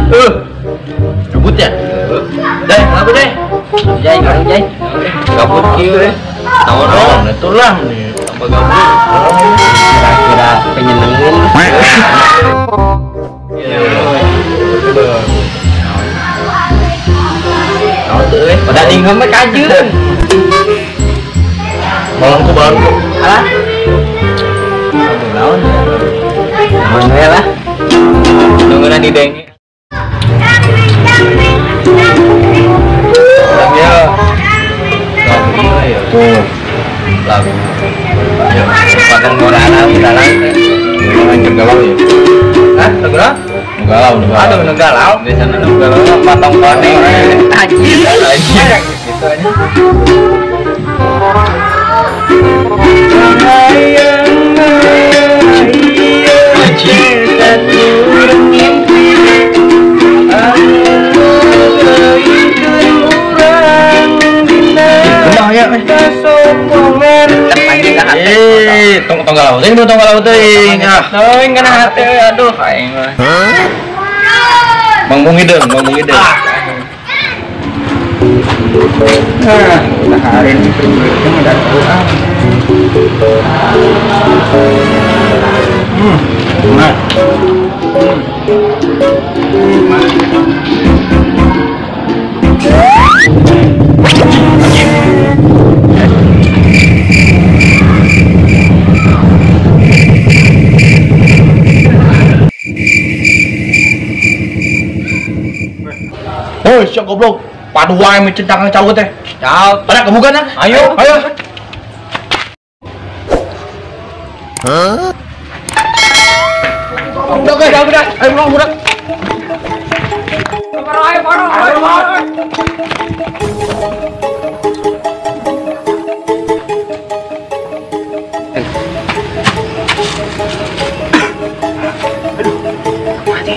Gabut ya? Deh, kenapa deh? Jai, jai. Gabut kieu deh. Naon itulah nih, tambah gabut. Kira-kira penyenengin. Naon tuh euy? Pada dingem mah kajeun. Balonku balonku. Alah. Naon? Naon we lah. Nungguan di denge. Tuh lagu ya pakan morana morana lanjut galau ya. Hah, lagu apa? Galau, galau. Aduh, galau. Di sana nu galau patong koneng. Anjir, anjir. Gitu aja. Tong tong galau teuing, tong galau teuing. Ah, teuing kana hate aduh aing mah. Mang Bung Hideung, Mang Bung Hideung. Ah, hari ini udah tahu ah. Nah. Hoi, siap goblok. Padu wae micen tangan cau teh. Cau. Pada kebukan ah. Ayo, ayo. Hah? Udah, udah, udah. Ayo pulang, budak. Ayo, ayo, ayo. Aduh, mati.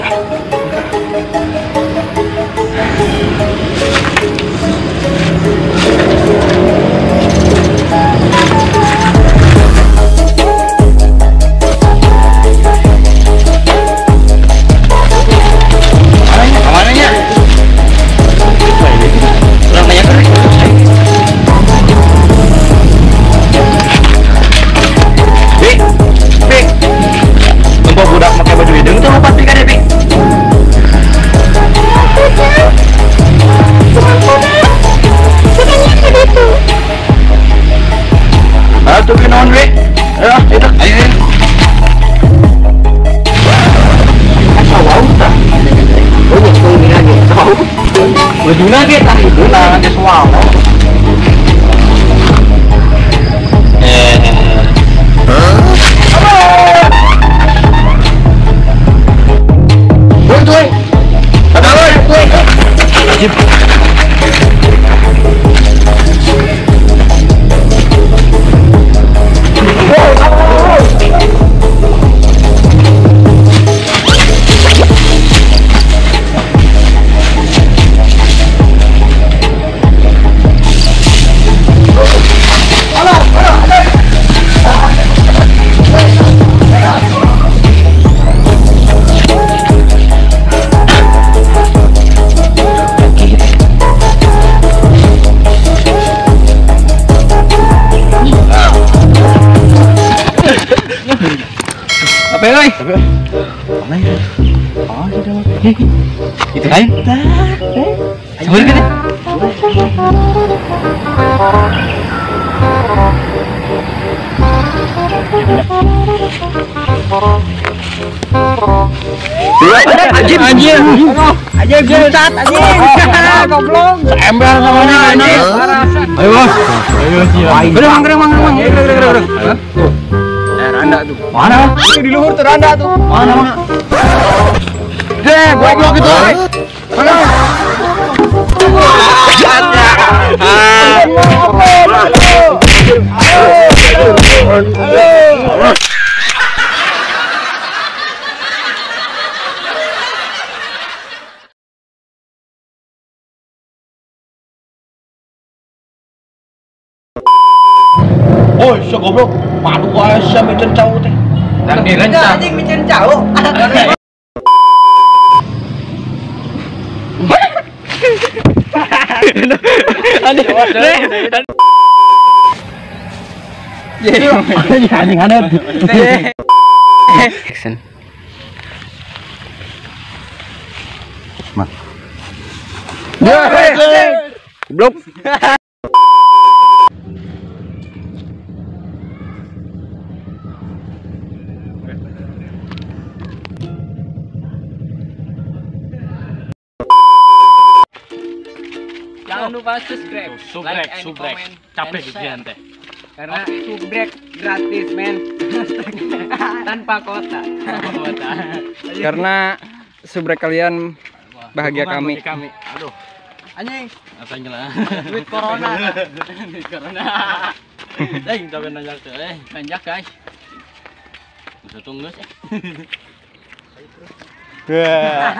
Bajuna ge tah itu nah geus wow. Woi tuh. Ada woi, woi. Anjir. Apa euy? Mana ya? Oh, sudah. Itu lain. Sebut kan? Anjir, anjir. Anjir, butat, anjir. Goblok. Ember sama anjir. Ayo, Bos. Ayo, siap. Gerang, gerang, gerang, gerang, gerang. Tuh. Randa tuh. Mana? Itu di luhur tuh randa tuh. Mana, mana? Deh, goblok itu. Mana? Oi, si goblok. Padu wae sia micen cau teh. Anjing micen cau. Anjing hanet. Action. Mak. Blok. Jangan lupa subscribe, like and comment, capek gitu teh. Karena subrek gratis, men. Tanpa kota. Karena subrek kalian bahagia kami. Aduh. Anjing. Apa lah. Duit corona. Duit corona. Ding, tapi nanjak tuh, Nanjak, guys. Bisa tunggu sih. Wah.